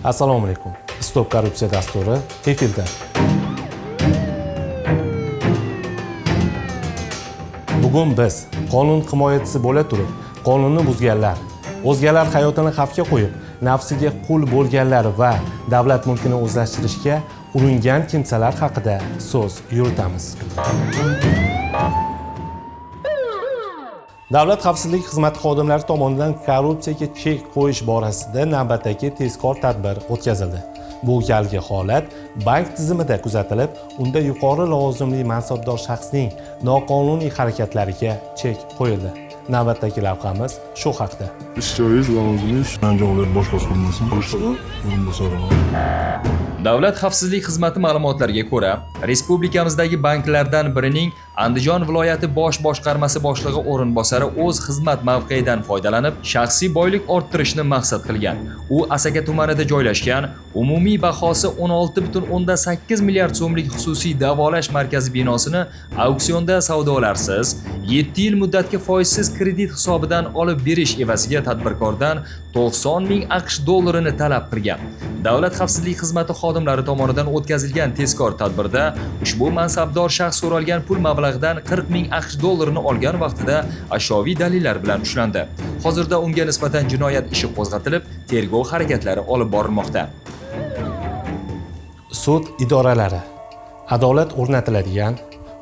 Assalomu alaykum. Stop korrupsiya dasturi efirda. Bugun biz qonun himoyachisi bo'la turib, qonunni buzganlar, o'zgalar hayotini xavfga qo'yib, nafsiga qul bo'lganlar va davlat mulkini o'zlashtirishga uringan kimsalar haqida so'z yuritamiz. Davlat xavfsizlik xizmati xodimlari tomonidan korrupsiyaga chek qo'yish borasida navbatdagi tezkor tadbir o'tkazildi. Bu galgi holat bank tizimida kuzatilib, unda yuqori lavozimli mansabdor shaxsning noqonuniy harakatlariga chek qo'yildi. Navbatdagi lavhamiz shu haqda. Ish joyingiz, lavozimingiz? Andijon viloyat bosh boshqarmasi boshlig'i o'rinbosari. Davlat xavfsizlik xizmati ma'lumotlariga ko'ra, respublikamizdagi banklardan birining Andijon viloyati bosh boshqarmasi boshlig'i o'rinbosari o'z xizmat mavqeidan foydalanib, shaxsiy boylik orttirishni maqsad qilgan. U Asaka tumanida joylashgan umumiy bahosi 16,8 milliard so'mlik xususiy davolash markazi binosini auksionda savdolarsiz 7 yil muddatga foizsiz kredit hisobidan olib berish evaziga tadbirkordan 90 ming AQSh dollarini talab qilgan. Davlat xavfsizlik xizmati xodimlari tomonidan o'tkazilgan tezkor tadbirda ushbu mansabdor shaxs so'ralgan pul mablag'idan 40 ming AQSh dollarini olgan vaqtida ashyoviy dalillar bilan ushlandi. Hozirda unga nisbatan jinoyat ishi qo'zg'atilib, tergov harakatlari olib borilmoqda. Sud idoralari adolat o'rnatiladigan,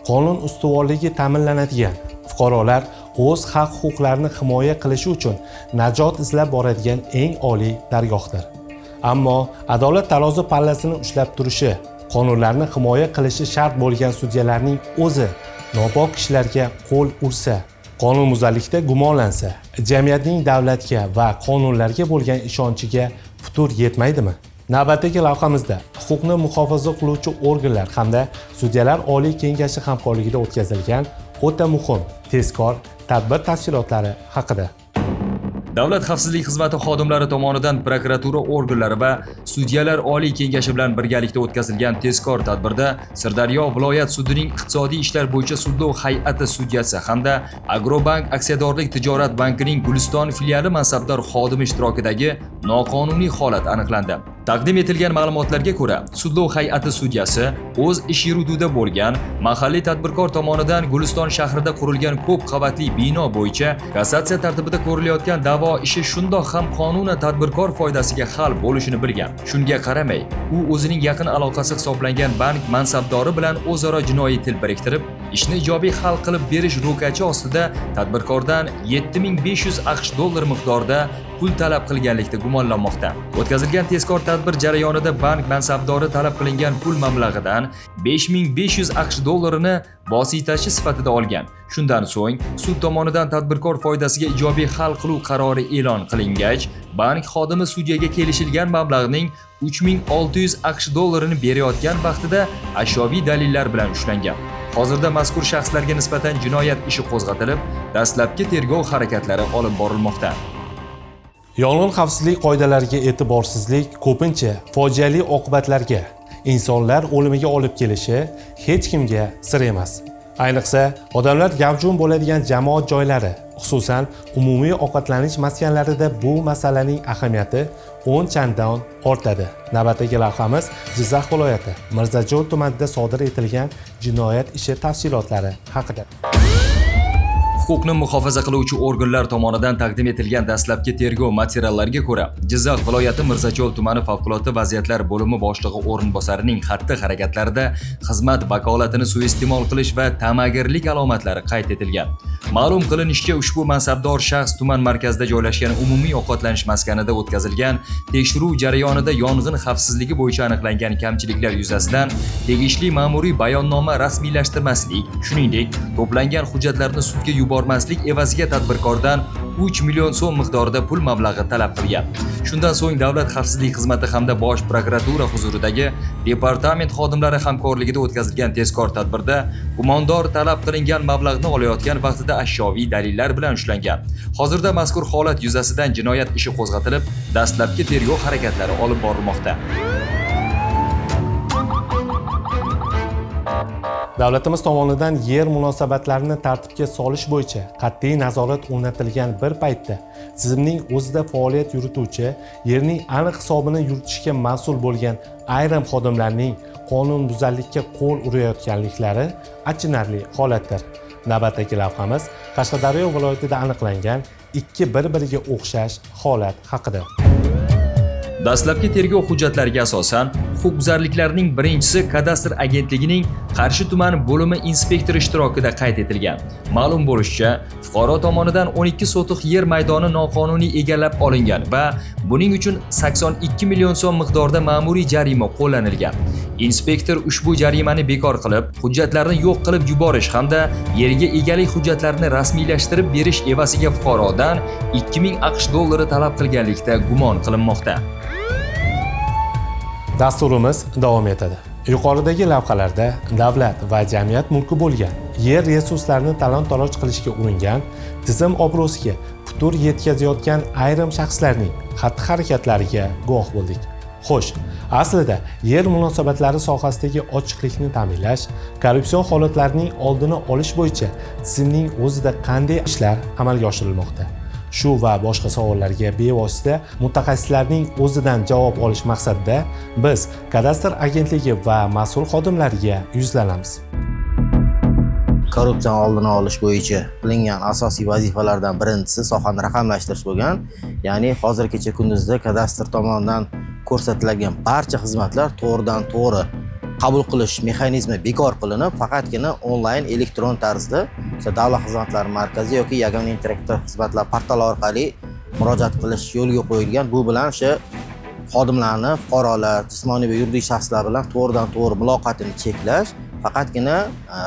qonun ustuvorligi ta'minlanadigan, fuqarolar o'z haq-huquqlarini himoya qilishi uchun najot izlab boradigan eng oliy dargohdir. Ammo adolat tarozi pallasini ushlab turishi, qonunlarni himoya qilishi shart bo'lgan sudyalarning o'zi nopok kishilarga qo'l ursa, qonunbuzarlikda gumonlansa, jamiyatning davlatga va qonunlarga bo'lgan ishonchiga putur yetmaydimi? Navbatdagi lavhamizda huquqni muhofaza qiluvchi organlar hamda Sudyalar oliy kengashi hamkorligida o'tkazilgan o'ta muhim tezkor tadbir tafsilotlari haqida. Davlat xavfsizlik xizmati xodimlari tomonidan prokuratura organlari va Sudyalar oliy kengashi bilan birgalikda o'tkazilgan tezkor tadbirda Sirdaryo viloyat sudining iqtisodiy ishlar bo'yicha sudlov hay'ati sudyasi hamda Agrobank aksiyadorlik tijorat bankining Guliston filiali mansabdor xodimi ishtirokidagi noqonuniy holat aniqlandi. Taqdim etilgan ma'lumotlarga ko'ra, sudlov hay'ati sudyasi o'z ish yurituvida bo'lgan mahalliy tadbirkor tomonidan Guliston shahrida qurilgan ko'p qavatli bino bo'yicha kassatsiya tartibida ko'rilayotgan da'vo ishi shundoq ham qonunan tadbirkor foydasiga hal bo'lishini bilgan. Shunga qaramay, u o'zining yaqin aloqasi hisoblangan bank mansabdori bilan o'zaro jinoiy til biriktirib, ishni ijobiy hal qilib berish ro'kachi ostida tadbirkordan 7500 AQSh dollari miqdorida pul talab qilganlikda gumonlanmoqda. O'tkazilgan tezkor tadbir jarayonida bank mansabdori talab qilingan pul mablag'idan 5500 AQSh dollarini vositachi sifatida olgan. Shundan so'ng sud tomonidan tadbirkor foydasiga ijobiy hal qiluv qarori e'lon qilingach, bank xodimi sudyaga kelishilgan mablag'ning 3600 AQSh dollarini berayotgan vaqtida ashyoviy dalillar bilan ushlangan. Hozirda mazkur shaxslarga nisbatan jinoyat ishi qo'zg'atilib, dastlabki tergov harakatlari olib borilmoqda. Yong'in xavfsizlik qoidalariga e'tiborsizlik ko'pincha fojiali oqibatlarga, insonlar o'limiga olib kelishi hech kimga sir emas. Ayniqsa, odamlar gavjum bo'ladigan jamoat joylari, xususan, umumiy ovqatlanish maskanlarida bu masalaning ahamiyati 10 chandon ortadi. Navbatdagi lavhamiz Jizzax viloyati Mirzajo'l tumanida sodir etilgan jinoyat ishi tafsilotlari haqida. Huquqni muhofaza qiluvchi organlar tomonidan taqdim etilgan dastlabki tergov materiallariga ko'ra, Jizzax viloyati Mirzacho'l tumani favqulodda vaziyatlar bo'limi boshlig'i o'rinbosarining xatti harakatlarida xizmat vakolatini suiiste'mol qilish va ta'magirlik alomatlari qayd etilgan. Ma'lum qilinishicha, ushbu mansabdor shaxs tuman markazida joylashgan umumiy ovqatlanish maskanida o'tkazilgan tekshiruv jarayonida yong'in xavfsizligi bo'yicha aniqlangan kamchiliklar yuzasidan tegishli ma'muriy bayonnoma rasmiylashtirmaslik, shuningdek, to'plangan hujjatlarni sudga yubormaslik evaziga tadbirkordan 3 million so'm miqdorida pul mablag'i talab qilgan. Shundan so'ng Davlat xavfsizlik xizmati hamda Bosh prokuratura huzuridagi departament xodimlari hamkorligida o'tkazilgan tezkor tadbirda gumondor talab qilingan mablag'ni olayotgan vaqtida ashyoviy dalillar bilan ushlangan. Hozirda mazkur holat yuzasidan jinoyat ishi qo'zg'atilib, dastlabki tergov harakatlari olib borilmoqda. Davlatimiz tomonidan yer munosabatlarini tartibga solish bo'yicha qat'iy nazorat o'rnatilgan bir paytda tizimning o'zida faoliyat yurituvchi, yerning aniq hisobini yuritishga mas'ul bo'lgan ayrim xodimlarning qonunbuzarlikka qo'l urayotganliklari achinarli holatdir. Navbatdagi lavhamiz Qashqadaryo viloyatida aniqlangan ikki bir-biriga o'xshash holat haqida. Dastlabki tergov hujjatlariga asosan, huquqbuzarliklarning birinchisi kadastr agentligining Qarshi tuman bo'limi inspektori ishtirokida qayd etilgan. Ma'lum bo'lishicha, fuqaro tomonidan 12 sotix yer maydoni noqonuniy egallab olingan va buning uchun 82 million so'm miqdorida ma'muriy jarima qo'llanilgan. Inspektor ushbu jarimani bekor qilib, hujjatlarni yo'q qilib yuborish hamda yerga egalik hujjatlarini rasmiylashtirib berish evaziga fuqarodan 2000 AQSh dollari talab qilganlikda gumon qilinmoqda. Dasturimiz davom etadi. Yuqoridagi lavhalarda davlat va jamiyat mulki bo'lgan yer resurslarini talon-taroj qilishga uringan, tizim obro'siga putur yetkazayotgan ayrim shaxslarning xatti-harakatlariga guvoh bo'ldik. Xo'sh, aslida yer munosabatlari sohasidagi ochiqlikni ta'minlash, korrupsion holatlarning oldini olish bo'yicha tizimning o'zida qanday ishlar amalga oshirilmoqda? Shu va boshqa savollarga bevosita mutaxassislarning o'zidan javob olish maqsadida biz kadastr agentligi va mas'ul xodimlariga yuzlanamiz. Korrupsiyani oldini olish bo'yicha qilingan asosiy vazifalardan birinchisi sohani raqamlashtirish bo'lgan. Ya'ni hozir kecha kunduzda kadastr tomonidan ko'rsatilgan barcha xizmatlar to'g'ridan to'g'ri qabul qilish mexanizmi bekor qilinib, faqatgina onlayn elektron tarzda o'sha davlat xizmatlari markazi yoki yagona interaktiv xizmatlar portali orqali murojaat qilish yo'lga qo'yilgan. Bu bilan o'sha xodimlarni fuqarolar, jismoniy va yuridik shaxslar bilan to'g'ridan to'g'ri muloqotini cheklash, faqatgina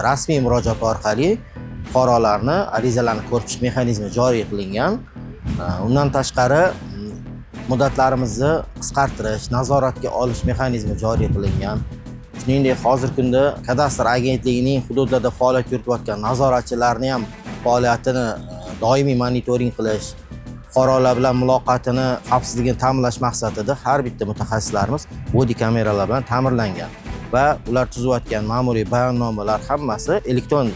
rasmiy murojaat orqali fuqarolarni arizalarni ko'rib chiqish mexanizmi joriy qilingan. Undan tashqari muddatlarimizni qisqartirish, nazoratga olish mexanizmi joriy qilingan. Shuningdek, hozirgi kunda kadastr agentligining hududlarda faoliyat yuritayotgan nazoratchilarni ham faoliyatini doimiy monitoring qilish, fuqarolar bilan muloqotini xavfsizligini ta'minlash maqsadida har bitta mutaxassislarimiz body kameralar bilan ta'mirlangan va ular tuzayotgan ma'muriy bayonnomalar hammasi elektron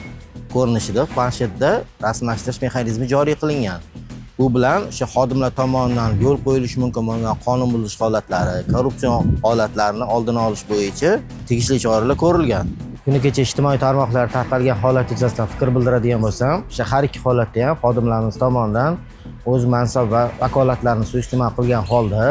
ko'rinishida planshetda rasmlashtirish mexanizmi joriy qilingan. Bu bilan o'sha xodimlar tomonidan yo'l qo'yilishi mumkin bo'lgan qonun buzish holatlari, korrupsion holatlarni oldini olish bo'yicha tegishli choralar ko'rilgan. Kuni kecha ijtimoiy tarmoqlarda tarqalgan holat yuzasidan fikr bildiradigan bo'lsam, o'sha har ikki holatda ham xodimlarimiz tomonidan o'z mansab va vakolatlarini suiiste'mol qilgan holda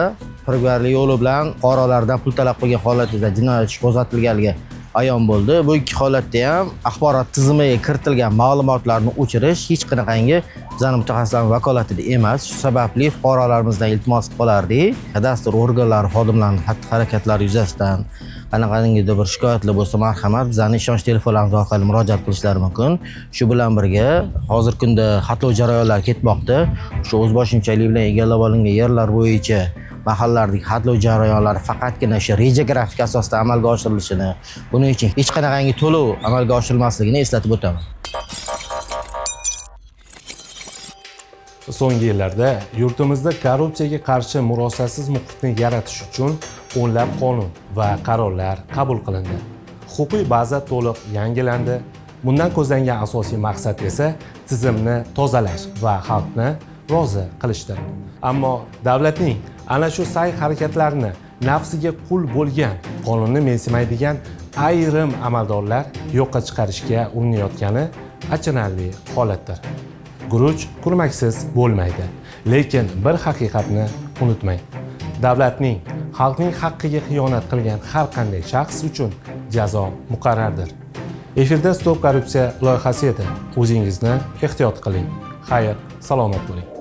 firibgarlik yo'li bilan fuqarolardan pul talab qilgan holatida jinoyat ishi qo'zg'atilganligi ayon bo'ldi. Bu ikki holatda ham axborot tizimiga kiritilgan ma'lumotlarni o'chirish hech qanaqangi bizning mutaxassislarning vakolatida emas. Shu sababli fuqarolarimizdan iltimos qilib qolardik. Kadastr organlari xodimlarining xatti-harakatlari yuzasidan qanaqangidir bir shikoyatlar bo'lsa, marhamat, bizning ishonch telefonlarimiz orqali murojaat qilishlari mumkin. Shu bilan birga hozirgi kunda xatlov jarayonlari ketmoqda. Shu o'zboshimchalik bilan egallab olingan yerlar bo'yicha mahallalardagi xatlov jarayonlari faqatgina o'sha reja grafik asosida amalga oshirilishini, buning uchun hech qanaqangi to'lov amalga oshirilmasligini eslatib o'taman. So'nggi yillarda yurtimizda korrupsiyaga qarshi murosasiz muhitni yaratish uchun o'nlab qonun va qarorlar qabul qilindi. Huquqiy baza to'liq yangilandi. Bundan ko'zlangan asosiy maqsad esa tizimni tozalash va xalqni rozi qilishdir. Ammo davlatning ana shu sa'y-harakatlarini nafsiga qul bo'lgan, qonunni mensimaydigan ayrim amaldorlar yo'qqa chiqarishga urinayotgani achinarli holatdir. Guruch kurmaksiz bo'lmaydi. Lekin bir haqiqatni unutmang. Davlatning, xalqning haqqiga xiyonat qilgan har qanday shaxs uchun jazo muqarrardir. Efirda Stop korrupsiya loyihasi edi. O'zingizni ehtiyot qiling. Xayr, salomat bo'ling.